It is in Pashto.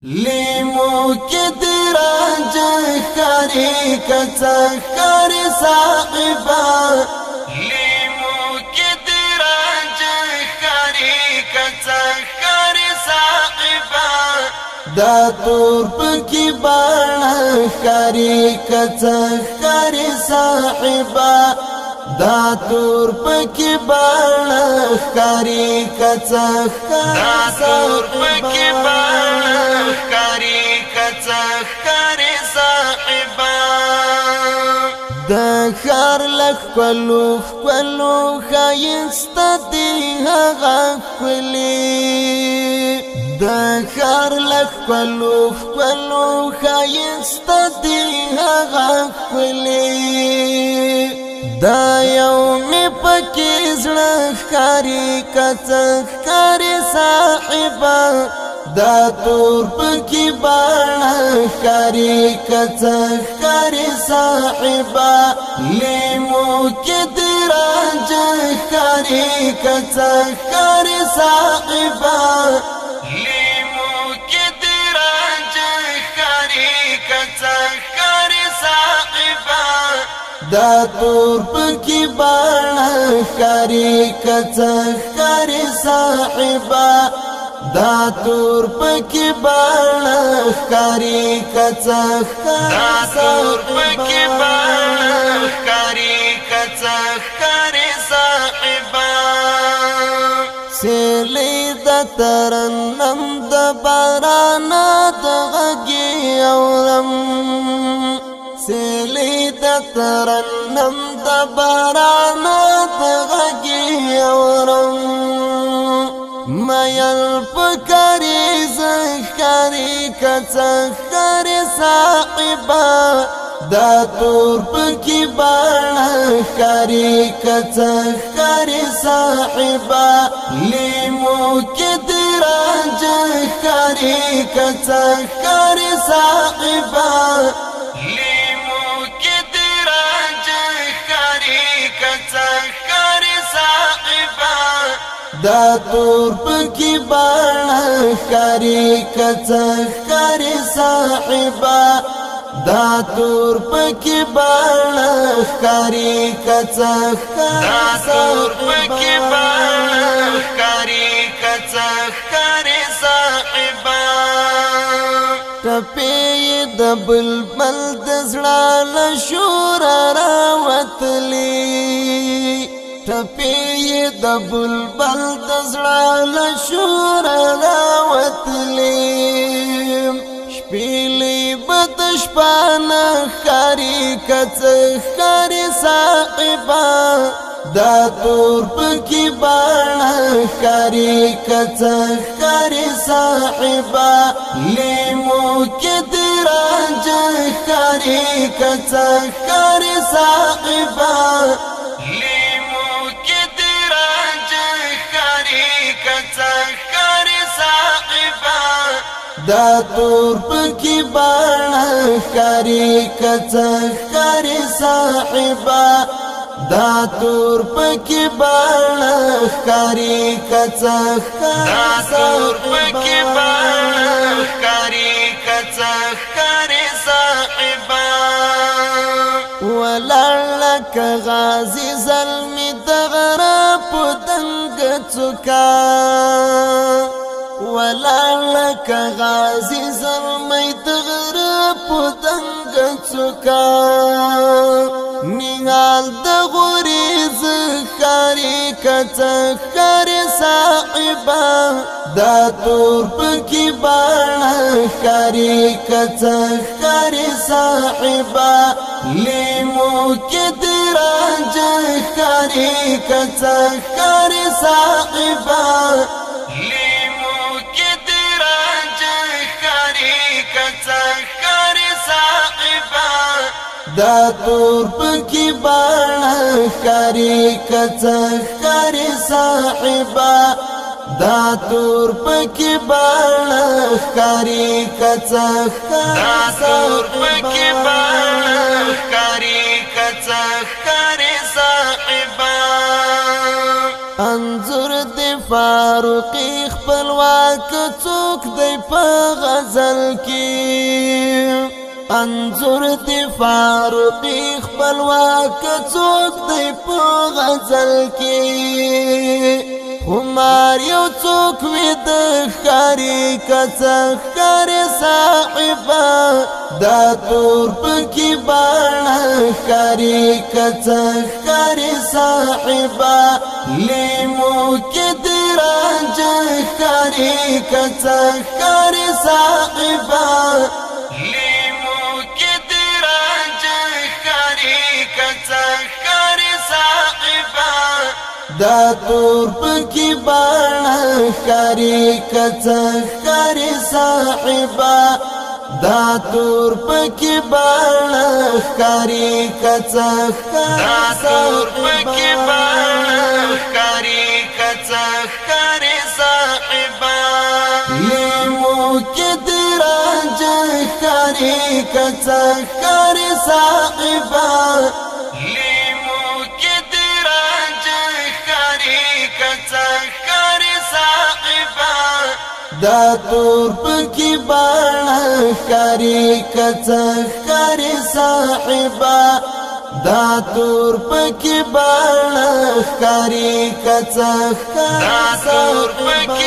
لیمو کې د رانجه ښکاري که څه ښکاري صاحبه، لیمو کې د رانجه ښکاري که څه ښکاري صاحبه، دا تور پکې باڼه ښکاري که څه ښکاري صاحبه، دا تور پکې باڼه ښکاري که څه ښکاري، دا تور پکې باڼه ښکاري که څه ښکاري صاحبه. د ښار له ښکلو ښکلو ښایسته دي هغه ښکلي، د ښار له ښکلو ښکلو ښایسته دي هغه ښکلي، دا یو مې پکې زړه ښکاري که څه ښکاري صاحبه، دا تور پکې باڼه ښکاري که څه ښکاري صاحبه، لیمو کې د رانجه ښکاري که څه ښکاري صاحبه، لیمو کې د رانجه ښکاري که څه ښکاري صاحبه، دا تور پکې باڼه ښکاري که څه ښکاري صاحبه، دا تور پکې باڼه ښکاري که څه ښکاري، دا تور پکې باڼه ښکاري که څه ښکاري صاحبه. سیلۍ د ترنم د باران د غږې اورم، سیلۍ د ترنم د باران د غږې اورم، میل پکاري زه ښکاري که څه ښکاري صاحبه، دا تور پکې باڼه ښکاري که څه ښکاري صاحبه، لیمو کې د رانجه ښکاري که څه ښکاري صاحبه، لیمو کې د رانجه ښکاري که څه ښکاري صاحبه، دا تور پکې باڼه ښکاري که څه ښکاري صاحبه، دا تور پکې باڼه ښکاري که څه ښکاري، دا تور پکې باڼه ښکاري که څه ښکاري صاحبه. ټپې د بلبل د زړه له شوره راوتلي، ټپې د بلبل د زړه له شوره راوتلي، شپېلۍ به د شپانه ښکاري که څه ښکاري صاحبه، دا تور پکې باڼه ښکاري که څه ښکاري صاحبه، لیمو کې د رانجه ښکاري که څه ښکاري صاحبه، لیمو کې د رانجه ښکاري که څه ښکاري صاحبه، دا تور پکې باڼه ښکاري که څه ښکاري صاحبه، دا تور پکې باڼه ښکاري که څه ښکاري، دا تور پکې باڼه ښکاري که څه ښکاري صاحبه. ولاړ لکه غازي زلمي د غره په دنګ څوکه، ولاړ لکه غازي زلمی د غره په دنګ څوکه، نهال د غوري ښکاري که څه ښکاري صاحبه، دا تور پکې باڼه ښکاري که څه ښکاري صاحبه، لیمو کې د رانجه ښکاري که څه ښکاري صاحبه، لیمو کې د رانجه ښکاري که څه ښکاري صاحبه، دا تور پکې باڼه ښکاري که څه ښکاري صاحبه، دا تور پکې باڼه ښکاري که څه ښکاري، دا تور پکې باڼه ښکاري که څه ښکاري صاحبه. انځور د فاروقي خپلواک څوک دی په غزل کې؟ انظر دی فاروقی خپلواک څوک دی په غزل کې؟ خمار یو څوک وي د ښکاری، کڅ ښکاری صاحبہ؟ دا تور پکې باڼه ښکاری، کڅ ښکاری صاحبہ؟ لیمو کې دراج ښکاری، کڅ ښکاری صاحبہ؟ لیمو کې دراج ښکاری، کڅ ښکاری صاحبہ؟ دا تور پکې باڼه ښکاری، کڅ ښکاری صاحبہ؟ دا تور پکې باڼه ښکاری، کڅ ښکاری؟ دا تور پکې باڼه ښکاری، کڅ ښکاری صاحبہ؟ لیمو کې دراج ښکاری، کڅ ښکاری صاحبہ؟ لیمو کې دراج ښکاری، کڅ ښکاری صاحبہ؟ دا تور پکې باڼه ښکاری، کڅ ښکاری صاحبہ؟ دا تور پکې باڼه ښکاری، کڅ ښکاری؟ دا تور پکې